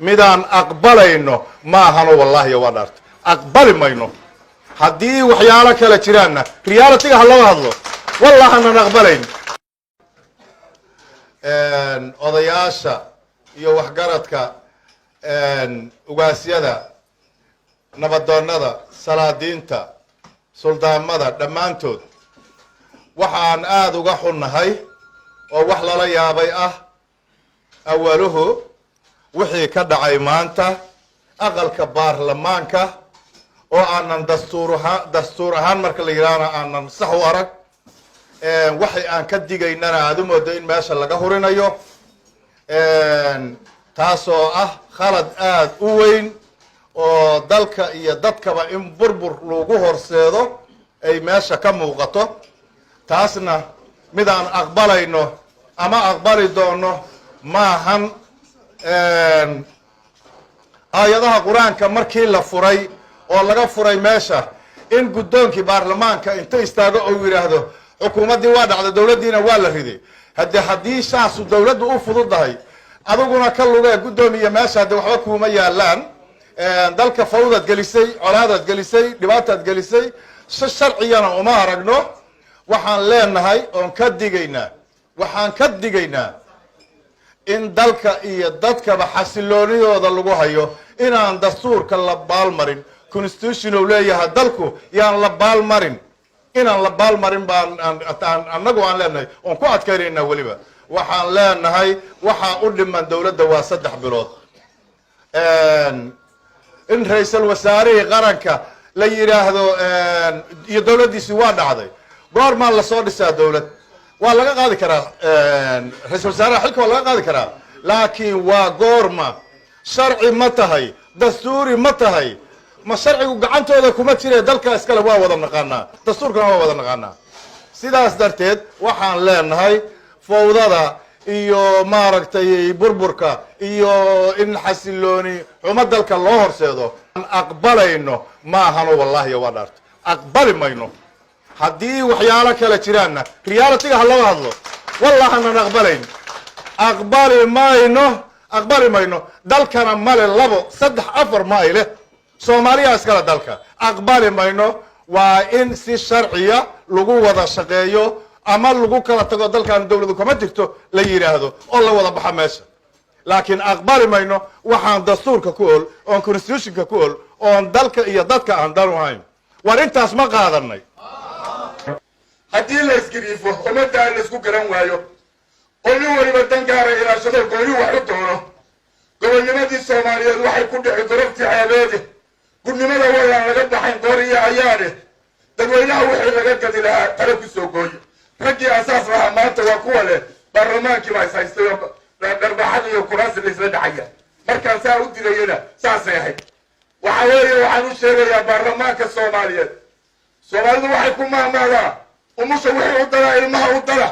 Midaan aqbalayno ma ahano, wallaahi waa dhaarta, aqbali mayno. Haddii waxyaalo kale jiraanna, reality-ga ha looga hadlo. Wallahanan aqbalayn. Odayaasha iyo waxgaradka, ugaasyada, nabadoonnada, salaadiinta, suldaamada, dhammaantood waxaan aada uga xunnahay oo wax lala yaabay ah awaluhu wixii ka dhacay maanta aqalka baarlamaanka, oo aanan dastuur ahaan, dastuur ahaan marka la yidhaahna, aanan sax u arag. Waxay aan ka digaynana aada u moodo in meesha laga hurinayo, taasoo ah khalad aada u weyn oo dalka iyo dadkaba in burbur lagu horseedo ay meesha ka muuqato. Taasna mid aan aqbalayno ama aqbali doono maahan. Aayadaha Qur-aanka markii la furay oo laga furay meesha, in guddoonkii baarlamaanka inta istaago ou yidhaahdo xukuumaddii waa dhacday, dowladdiina waa la riday, hade haddii saasu dowladdu u fududahay, adiguna ka lugee, guddoomiya, meesha hadde waxba kuuma yaalaan. Dalka fawdaad gelisay, colaadaad gelisay, dhibaataad gelisay, si sharcigana uma aragno. Waxaan leenahay oon ka digaynaa, waxaan ka digaynaa in dalka iyo dadkaba xasiloonidooda lagu hayo, inaan dastuurka la baalmarin. Constitution uu leeyahay dalku yaan la baalmarin, inaan la baalmarin baan annagu aan leenahay oon ku adkaynaynaa. Weliba waxaan leenahay waxaa u dhiman dowladda waa 3 bilood. In ra-iisul wasaarihii qaranka la yidhaahdo iyo dowladdiisi waa dhacday, goormaa lasoo dhisaa dowlad? Waa laga qaadi karaa ra-isul wasaaraha xilka, waa laga qaadi karaa, laakiin waa goorma? Sharci ma tahay? Dastuuri ma tahay? Ma sharcigu gacantooda kuma jire? Dalka iskale waa wada naqaanaa, dastuurkana waa wada naqaanaa. Sidaas darteed waxaan leenahay fawdada iyo maaragtay burburka iyo in xasilooni xumo dalka loo horseedo aan aqbalayno ma ahano. Wallahi waa dhaarta, aqbali mayno. Haddii waxyaalo kale jiraanna, reality-ga ha looga hadlo. Wallahanan aqbalayn, aqbali mayno, aqbali mayno. Dalkana male labo, saddex, afar ma ay leh, Soomaaliya iskale dalka. Aqbali mayno. Waa in si sharciya lagu wada shaqeeyo ama lagu kala tago. Dalkan dowladu kama jirto la yidhaahdo oo la wada baxa meesha, laakiin aqbali mayno waxaan dastuurka ku ol, oon constitution-ka ku ol, oon dalka iyo dadka aan dan u hayn. War intaas ma qaadanay? Haddii la isgiriifo, ummaddaa la isku garan waayo, oo nin waliba dan gaara ilaashado, gooni wax u doono, gobonnimadii Soomaaliyeed waxay ku dhici gorobtii ceebeede. Gudnimada wayaan laga baxayn goor iyo ayaane. Dadweynaha wixii laga gadi lahaa tale ku soo gooye. Raggii asaas lahaa maanta waa kuwa leh baarlamaankii baa is haystay oo dharbaxada iyo kuraasi la isla dhacaya. Markaan saa u dilayana saasay ahayd. Waxa weeye, waxaan u sheegayaa baarlamaanka Soomaaliyeed, Soomaalidu waxay ku maamaadaa: umusha wixii u dala, ilmaha u dala,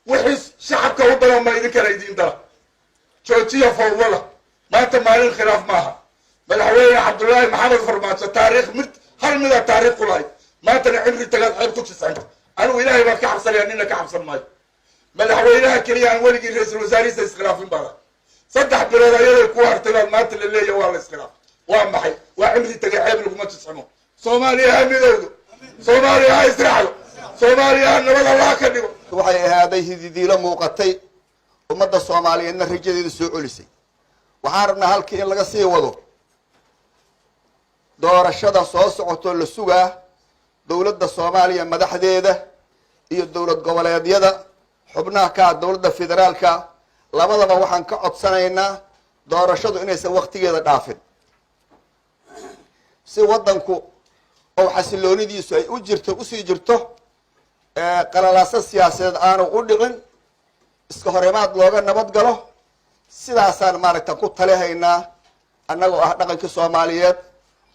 wixii shacabka u dala ma idinkana idiin dala. Joojiya fawdada. Maanta maalin khilaaf maaha. Madaxweyne Cabdullaahi Maxamed Farmaajo, taariikh mid hal mida taariikh ku lahay, maantana cimri tagaad ceeb ku jiscanta. Anigu Ilaahay baan ka xabsanaya, nina ka xabsan maayo. Madaxweynaha keliya aan weligii ra-iisul wasaarihiisa iskhilaafin baa lahay. 3 bilood ayaday ku hartay baad maanta la leeyahay waa la iskhilaaf. Waa maxay? Waa cimri tagay, ceeb laguma jiscimo. Soomaaliya ha midowdo, Soomaaliya ha israacdo, Soomaaliya ha nabad Allaha ka dhigo. Waxay ahaaday hididiilo muuqatay, ummadda Soomaaliyeedna rajadeedu soo celisay. Waxaan rabnaa halkii in laga sii wado doorashada soo socotoo la sugaa. Dowladda Soomaaliya madaxdeeda iyo dowlad goboleedyada xubnaha ka ah dowladda federaalka labadaba waxaan ka codsanaynaa doorashadu inaysan waktigeeda dhaafin, si waddanku oo xasiloonidiisu ay u jirto, usii jirto, qalalaaso siyaasadeed aanu u dhicin, iska horimaad looga nabad galo. Sidaasaan maaragta ku talihaynaa annagoo ah dhaqankii Soomaaliyeed,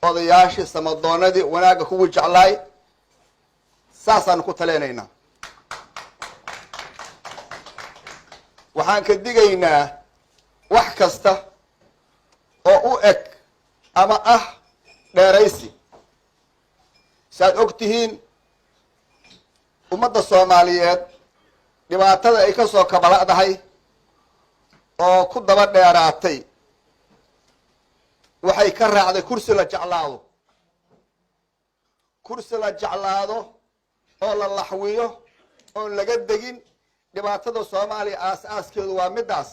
odayaashii, samadoonadii wanaagga kugu jeclaay, saasaanu ku talinaynaa. Waxaan ka digaynaa wax kasta oo u eg ama ah dheeraysi. Saad og tihiin, ummadda Soomaaliyeed dhibaatada ay ka soo kabala'dahay oo ku daba dheeraatay. Waxay ka raacday kursi la jeclaado, kursi la jeclaado oo la laxwiyo oon laga degin. Dhibaatada Soomaaliya aas-aaskeedu waa midaas.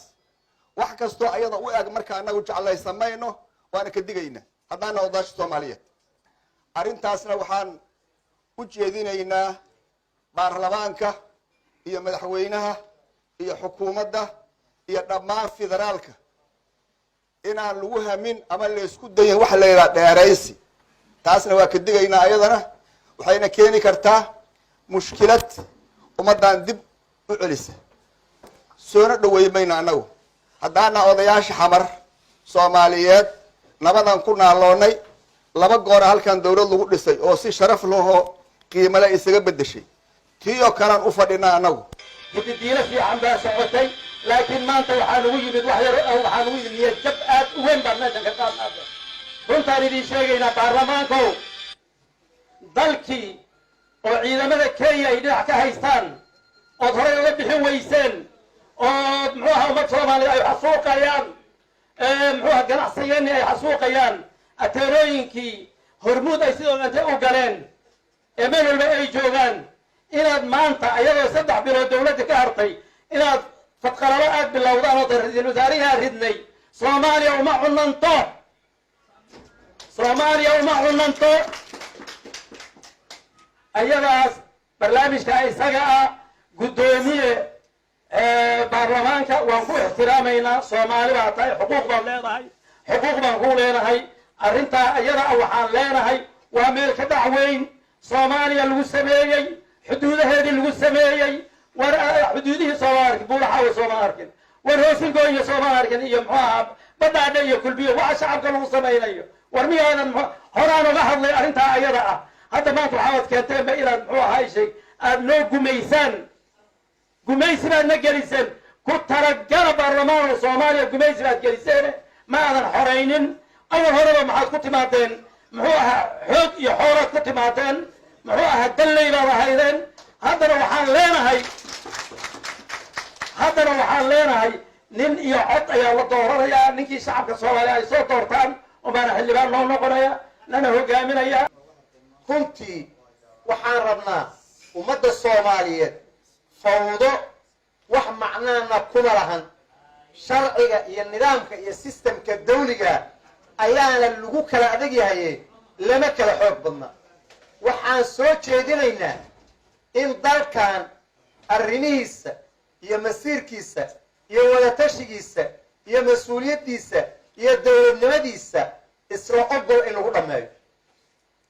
Wax kastoo ayada u eg marka anagu jeclaysamayno, waana ka digayna haddaana odaasha Soomaaliyeed. Arrintaasna waxaan u jeedinaynaa baarlamaanka iyo madaxweynaha iyo xukuumadda iyo dhammaan federaalka inaan lagu hamin ama laysku dayin waxa la yidhaha dheeraysi. Taasna waa ka digaynaa ayadana, waxayna keeni kartaa mushkilad ummaddan dib u celisa. Soona dhawey mayno annagu haddaana odayaasha Xamar Soomaaliyeed. Nabadan ku naaloonay, laba goora halkan dawlad lagu dhisay oo si sharaf lahoo qiimale isaga beddeshay, tii oo kalean u fadhinaa annagu. Hididiilo fiican baa socotay, laakiin maanta waxaa nagu yimid wax yar, waxaa nagu yimid niyad jab aad u weyn baan meeshan ka qaadnaada. Runtaan idiin sheegaynaa, baarlamaankow, dalkii oo ciidamada Kenya ay dhinac ka haystaan ood horay uga bixin weyseen, oo muxuu ahaa, ummad Soomaaliya ay xasuuqayaan, muxuu aha, ganacsigeenii ay xasuuqayaan, ateerooyinkii Hormuud ay sidoo intay u galeen ee meel walba ay joogaan, inaad maanta ayadoo 3 bilood dawladda ka hartay inaad fadqalalo aad bilowdaan oo ra-iisul wasaarihi aad ridnay, Soomaaliya uma cunanto, Soomaaliya uma cunanto. Ayadaas barnaamijka isaga ah, guddoomiye baarlamaanka, waan ku ixtiraamaynaa. Soomaali baa tahay, xuquuq baad leedahay, xuquuq baan ku leenahay. Arrintaa iyada ah waxaan leenahay waa meel ka dhac weyn Soomaaliya lagu sameeyey, xuduudaheedii lagu sameeyey. War xuduudihii sooma arkin, Buulaxaawe sooma arkin, war Hoosingo iyo sooma arkin, iyo muxuu ahaa, Badhaadhe iyo Kulbiyo, waxa shacabka lagu samaynayo. War miyaadan horaan uga hadlay arrintaa ayada ah? Hadda maanta waxaad keenteenba inaad muxuu ahaa shay aad noo gumaysaan, gumaysi baad na geliseen. Ku talagala, baarlamaanka Soomaaliya, gumaysi baad geliseen, ma aadan xoraynin. Awal horeba maxaad ku timaadeen? Muxuu ahaa, xoog iyo xoolaad ku timaadeen, muxuu ahaa, dalley baad ahaydeen. Haddana waxaan leenahay nin iyo cod ayaa la dooranayaa. Ninkii shacabka Soomaaliya ay soo doortaan ubaana xildhibaan noo noqonaya, lana hogaaminaya. Runtii waxaan rabnaa ummadda Soomaaliyeed fawdo wax macnaana kuma lahan. Sharciga iyo nidaamka iyo systemka dawliga ayaana lagu kala adag yahaye, lama kala xoog badna. Waxaan soo jeedinaynaa in dalkan arrimihiisa iyo masiirkiisa iyo wadatashigiisa iyo mas-uuliyaddiisa iyo dowladnimadiisa isla ogol in lagu dhammeeyo,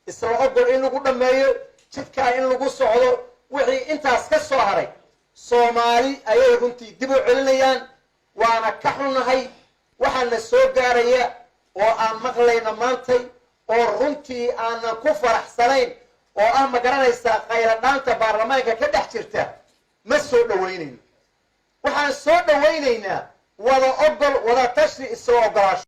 isla ogol in lagu dhammeeyo, jidkaa in lagu socdo. Wixii intaas ka soo haray Soomaali ayay runtii dib u celinayaan, waana ka xunnahay waxaana soo gaaraya oo aan maqlayna maantay, oo runtii aanan ku faraxsanayn, oo ah, ma garanaysaa, khayladhaanta baarlamaanka ka dhex jirta. Ma soo dhawaynayno. Waxaan soo dhawaynaynaa wada ogol, wada tashi, isla ogolaasho.